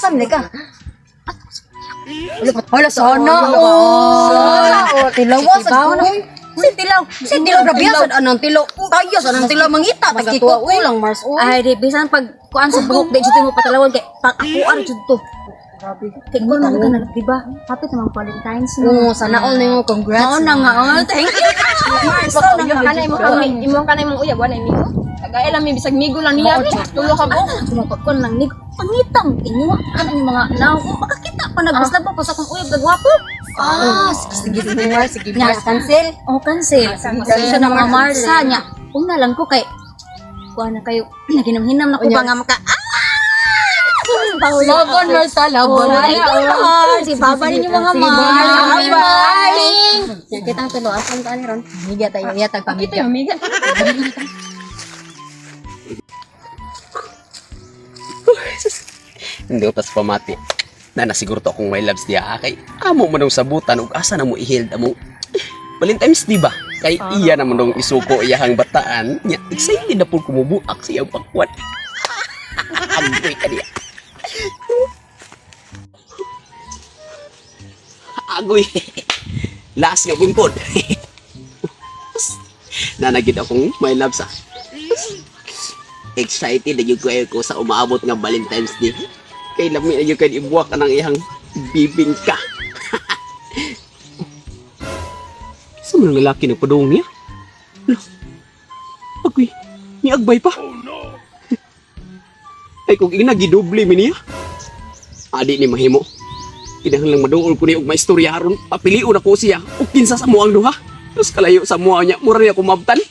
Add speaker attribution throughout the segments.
Speaker 1: Asa man ka? Wala sana. Oh, tilaw sa uy. Si tilaw, si tilaw grabe sa anang tilaw. Tayo sa anang tilaw mangita tagkiko uy lang Mars uy.
Speaker 2: Ay, di bisan pag kuan sa buhok di jud mo patalawon kay pag ako ar jud to. Kay kuan man ka na, di ba? Hapit naman Valentine's no.
Speaker 1: Oo, sana all nimo congrats.
Speaker 2: Mao na nga oh. Thank you.
Speaker 3: Mars, kana imo kami, imo kana imong uyab wala migo. Tagay lang mi bisag migo lang niya. Tulo ka buok.
Speaker 2: Sumapag ko lang ni pangitang inyo ana yung mga naw makakita pa nagbasta pa sa akong uyab gagwapo.
Speaker 1: Ah, sige sige Mars, sige
Speaker 2: Nya.
Speaker 1: Mars cancel.
Speaker 2: Oh, cancel. Cancel na mga Marsa nya. Una lang ko kay kuan na kayo naginamhinam na ko ba nga maka ah!
Speaker 1: Labon Marsa, labon.
Speaker 2: Ay, si Baba ninyo mga Mars.
Speaker 1: Happy
Speaker 2: Mars.
Speaker 1: Kitang tulo asan ka ni ron? Miga tayo, iya tag
Speaker 3: Kita yung miga.
Speaker 4: Hindi ko tas pamati. Na nasiguro to akong my loves diya kay amo man ang sabutan ug asa na mo i-held amo. Valentine's di ba? Kay iya naman dong isuko iyahang bataan. Nya excited na po kumubuak siyang pakwan. Agoy ka niya. Agoy. Last nga bungkod. Nanagid akong my loves ah. Excited na yun ko sa umaabot nga Valentine's Day. Kay lami na yun kayo ibuwak ka ng iyang bibingka. Sa mga lalaki na padung niya? Ala, agoy, niagbay pa. Oh no! Ay kung ina, gidubli mi niya. Adi ni mahimo. Kinahanglang maduol ko niya og maistorya aron papilion ako siya ug kinsa sa muang duha. Terus kalayo sa mua niya, mura niya kumabtan.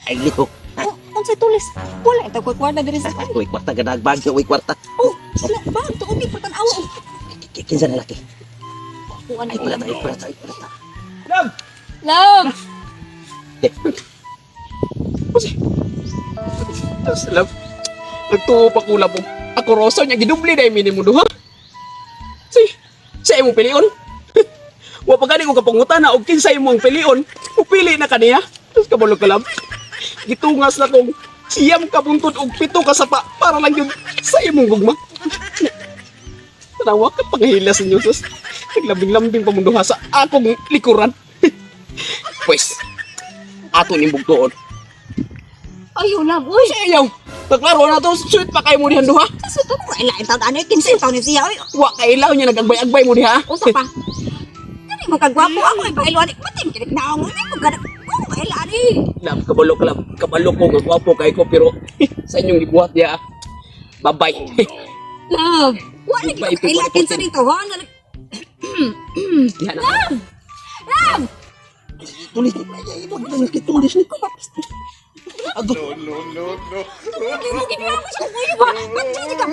Speaker 5: Ay, lihok.
Speaker 3: Oh, unsay tulis? Wala ita ko kwarta diri sa.
Speaker 5: Uy, kwarta ka bag, uy, kwarta.
Speaker 3: Oh, wala ba to umi tan-awa.
Speaker 5: Kinsa na laki? Ay, pala ay, pala ay, pala.
Speaker 4: Love!
Speaker 3: Love.
Speaker 4: Terus love, nagtuo pa kulab mo. Ako rosa niya, gidubli na yung minimo duha. Si, sa imong pilion. Wa pa gani ko kapangutan na og kinsa imong pilion. Upili na kaniya. Terus kabalo ka love. Gitungas na kong siyam ka buntod og 7 ka sapa para lang yun sa imong gugma. Tanawa ka panghilas ninyo sus. Naglambing-lambing pa mong duha sa akong likuran. Pwes, ato ning bugtuon.
Speaker 3: Ayaw love, uy.
Speaker 4: Siya ayaw. Naklaro na to, sweet pa kayo mo dihan duha.
Speaker 3: Sa to ko ila taon ano kinsa taon ni siya oy.
Speaker 4: Wa kay ilaw niya nagagbay-agbay mo diha.
Speaker 3: Unsa pa? Kani mo kagwapo ako ay pailo ani. Matim kinig naong ni ko gana. Ko pailo ani.
Speaker 4: Love, kabalo ka love. Kabalo ko nga gwapo kay ko pero sa inyong gibuhat diha. Bye-bye.
Speaker 3: Love. Wala
Speaker 4: Goodbye,
Speaker 3: gid ko kaila
Speaker 4: people.
Speaker 3: kinsa dito ha.
Speaker 4: Diha na.
Speaker 3: Love.
Speaker 5: Tulis, ay, ay, ay, tulis ni ko. Ago.
Speaker 3: Lagi mo gid mo sa kuya ba. Magtiti ka.